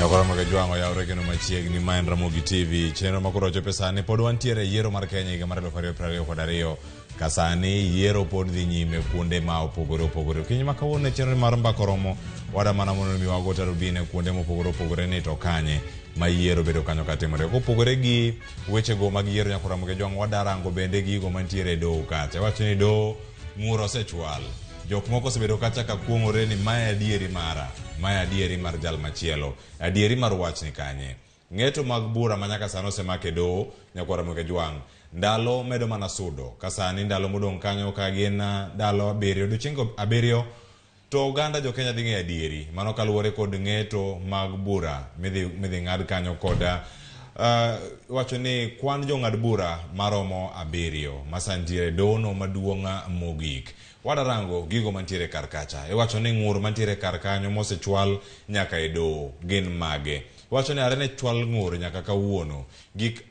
Nyakoro mag jwang'o yawre kendo machiegni ma en Ramogi TV. Chenro ma koro ochopo sani pod wantiere e yiero mar Kenya higa mar 2022 ka sani yiero pod dhi nyime kuonde ma opogore opogore. Okinyi ma kawuono e chenro mar mbaka oromo wada mana mondo mi wago tarubin e kuonde mopogore opogore ni to kanye ma yiero bedo kanyo katimore. Kopogore gi wechego mag yiero nyakoro Ramogi Jwang' wada rango bende gigo mantiere e doho kacha. Iwacho ni doho ng'ur osechwal. Jok moko osebedo kacha ka kuong'ore ni mae adieri mara, mae adieri mar jal machielo. Adieri mar wach ni kanye? Ng'eto mag bura ma nyaka sani osemak e doho, nyakwar Ramogi Ajwang', ndalo medo mana sudo. Ka sani ndalo modong' kanyo ka gin ndalo abiriyo, odiochienge abiriyo, to oganda jo Kenya dhi ng'eyo adieri. Mano kaluwore kod ng'eto mag bura midhi ng'ad kanyo kod iwacho ni kwan jong'ad bura maromo abiriyo ma sani nitiere e dohono maduong' mogik. Wadarango gigo mantiere kar kacha. Iwacho ni ng'ur mantiere kar kanyo mosechwal nyaka e doho gin mage? Iwacho ni are ne chwal ng'ur nyaka kawuono. Gik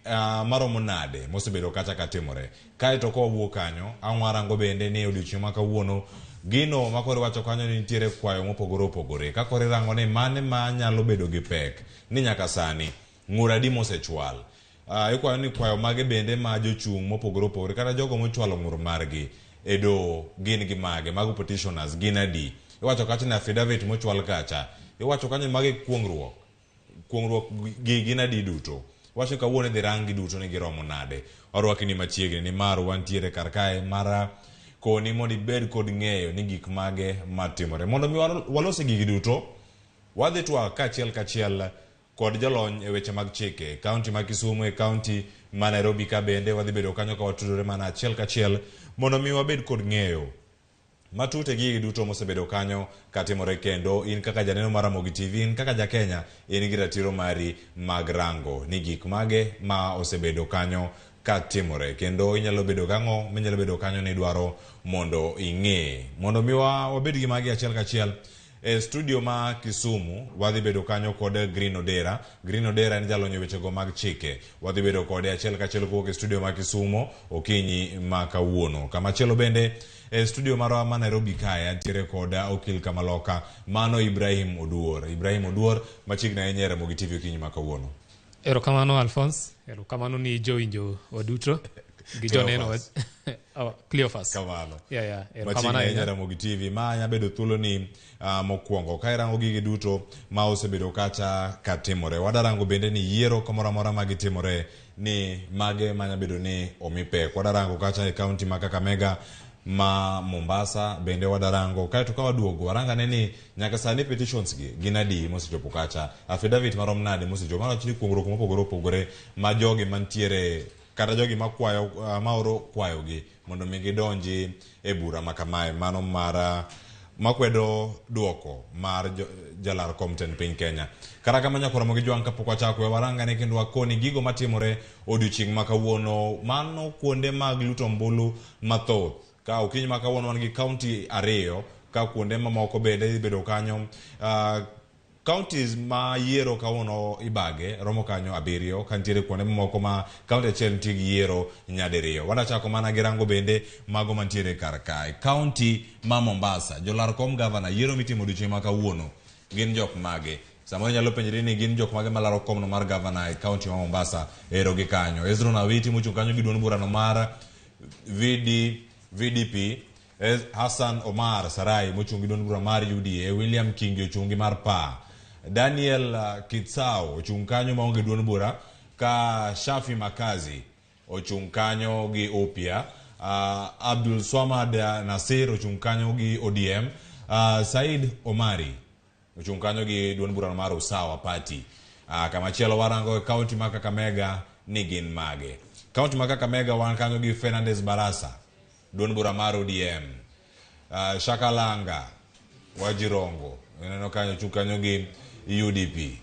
maromo nade mosebedo kacha katimore? Kaeto ka wawuok kanyo, ang' warango bende ni odiochieng' ma kawuono gino ma koro iwacho kanyo ni nitiere kwayo mopogore opogore. Ka koro irango ni mane ma nyalo bedo gi pek ni nyaka sani ng'ur adi mosechwal. Ikwayo ni kwayo mage bende ma jochung' mopogore opogore kata jogo mochwalo ng'ur margi e doho gin gi mage, mago petitioners gin adi. Iwacho kacha ni affidavit mochwal kacha, iwacho kanyo ni magi kuong'ruok. Kuong'ruok gi gin adi duto? Iwacho ni kawuono idhi rang gi duto ni giromo nade. Warwaki ni machiegni nimar wantiere kar kae mar koni mondo ibed kod ng'eyo ni gik mage matimore. Mondo mi walose gigi duto, wadhi twak kaachiel kachiel kod jolony e weche mag chike. Kaunti ma Kisumu e kaunti ma Nairobi ka bende wadhi bedo kanyo ka watudore mana achiel kachiel mondo mi wabed kod ng'eyo matut e gigi duto mosebedo kanyo katimore kendo in kaka janeno mar Ramogi TV, in kaka ja Kenya, in gi ratiro mari mag rango ni gik mage ma osebedo kanyo katimore kendo inyalo bedo gang'o minyalo bedo kanyo ni idwaro mondo ing'e. Mondo mi wabed gi magi achiel kachiel e studio ma Kisumu wadhi bedo kanyo kod Green Odera. Green Odera en jalony e wechego mag chike. Wadhi bedo kode achiel kachiel kowuok e studio ma Kisumu okinyi ma kawuono. Kamachielo bende e studio marwa ma Nairobi kae antiere kod okil kamaloka mano Ibrahim Oduor. Ibrahim Oduor machiegni ahinya e Ramogi TV okinyi ma kawuono. Erokamano Alphonse, erokamano ni jowinjo waduto gi joneno Cleophas. Oh, Cleophas. Kamano. Yeah, erokamano Machiegni ahinya ahinya. Ramogi TV ma nya bedo thuolo ni mokwongo ka irango gigi duto ma osebedo kacha katimore. Wadarango bende ni yiero kamoro amora ma gitimore ni mage manya bedo ni omi pek. Wadarango kacha e kaunti ma Kakamega ma Mombasa bende wadarango kaeto ka waduogo warangane ni nyaka sani petitions gi gin adi mosechopo kacha, affidavit marom nade mosechopo, mano wach ni kuongruok mopogore opogore ma jogi mantiere kata jogi makwayo maoro kwayogi mondo mi gidonji e bura ma kamae mano mar makwedo duoko mar jalar kom tend piny Kenya. Kata kamano nyaka Ramogi Jwang' kapok wachako we warangane kendo wakoni gigo matimore odiochieng' ma kawuono mano kuonde mag luto ombulu mathoth. Ka okinyi ma kawuono wan gi kaunti ariyo ka kuonde mamoko bende dhi bedo kanyo counties ma yiero kawuono ibage romo kanyo abiriyo ka nitiere kuonde mamoko ma kaunti achiel nitie gi yiero nyadiriyo. Wadachako mana gi rango bende mago mantiere kar kae. Kaunti ma Mombasa, jolar kom gavana yiero mitimo odiochieng' ma kawuono gin jok mage? Samoro inyalo penjri ni gin jok mage malaro komno mar gavana e kaunti ma Mombasa ero gi kanyo. Ezron Awiti mochung' kanyo gi duond burano mar VDP Hassan Omar Sarai mochung' gi duond bura mar UDA, William Kingi ochung' gi mar PA. Daniel Kitsao ochung' kanyo maonge duond bura ka Shafi Makazi ochung' kanyo gi Upya. Abdul Swamad Nasir ochung' kanyo gi ODM. Said Omari ochung' kanyo gi duond burano mar Usawa Party. Kamachielo warango e kaunti ma Kakamega ni gin mage. Kaunti ma Kakamega wan kanyo gi Fernandes Barasa, duond bura mar ODM. Shakalanga Wajirongo ineno kanyo ochung' kanyo gi UDP.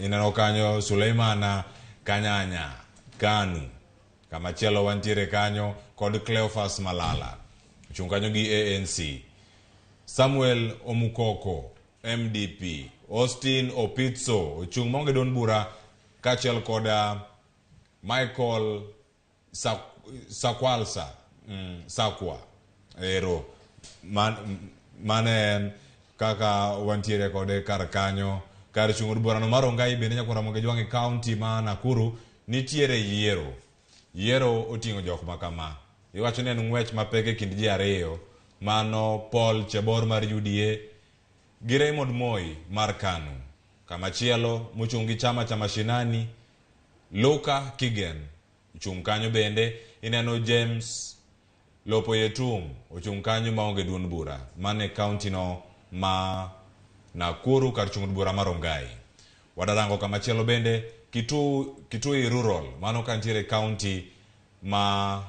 Ineno kanyo Suleimana Kanyanya Kanu. Kamachielo wantiere kanyo kod Cleophas Malala ochung' kanyo gi ANC. Samuel Omukoko MDP. Austin Opitso ochung' maonge duond bura kaachiel kod Michael Sakwalsa Sakwa ero mane en kaka wantiere kode kar kanyo. Kar chung' od burano mar Rongai bende nyakwar Ramogi Ajwang' e kaunti ma Nakuru nitiere yiero. Yiero oting'o jok ma kama. Iwacho ni en ng'wech mapek e kind ji ariyo, mano Paul Chebor mar UDA gi Raymond Moi mar KANU. Kamachielo mochung' gi chama cha Mashinani, Luka Kigen ochung' kanyo bende. Ineno James Lopoyetum ochung' kanyo maonge duond bura man e kaunti no ma Nakuru kar chung' od bura mar Rongai. Wadarango kamachielo bende Kitui Rural mano kantiere e kaunti ma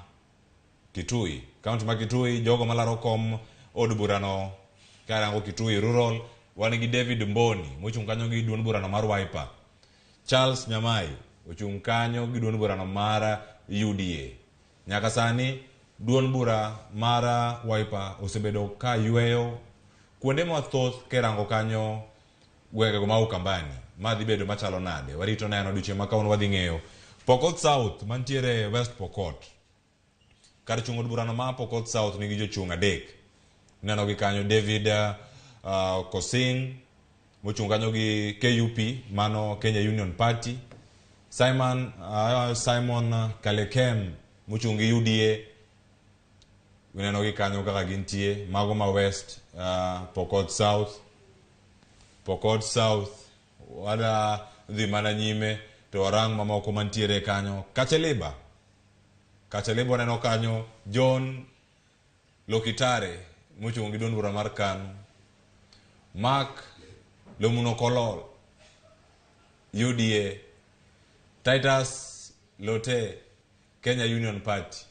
Kitui. Kaunti ma Kitui jogo malaro kom od burano karango Kitui Rural wan gi David Mboni mochung' kanyo gi duond burano mar Wiper. Charles Nyamai ochung' kanyo gi duond burano mar UDA. Nyaka sani duond bura mar Wiper osebedo ka yweyo kuonde mathoth kirango kanyo gwengego ma Ukambani. Ma dhi bedo machalo nade? Warito neno odiochieng' ma kawuono wadhi ng'eyo. Pokot South mantiere West Pokot. Kar chung' od burano ma Pokot South nigi jochung' adek. Ineno gi kanyo David Kosing mochung' kanyo gi KUP mano Kenya Union Party. Simon Kalekem mochung' gi UDA. Ineno gi kanyo kaka gintie. Mago ma West Pokot South. Pokot South wada dhi mana nyime to warang mamoko mantiere kanyo. Kacheliba. Kacheliba waneno kanyo John Lokitare mochung' gi duond bura mar KANU. Mark Lomunokolol UDA. Titus Lote Kenya Union Party.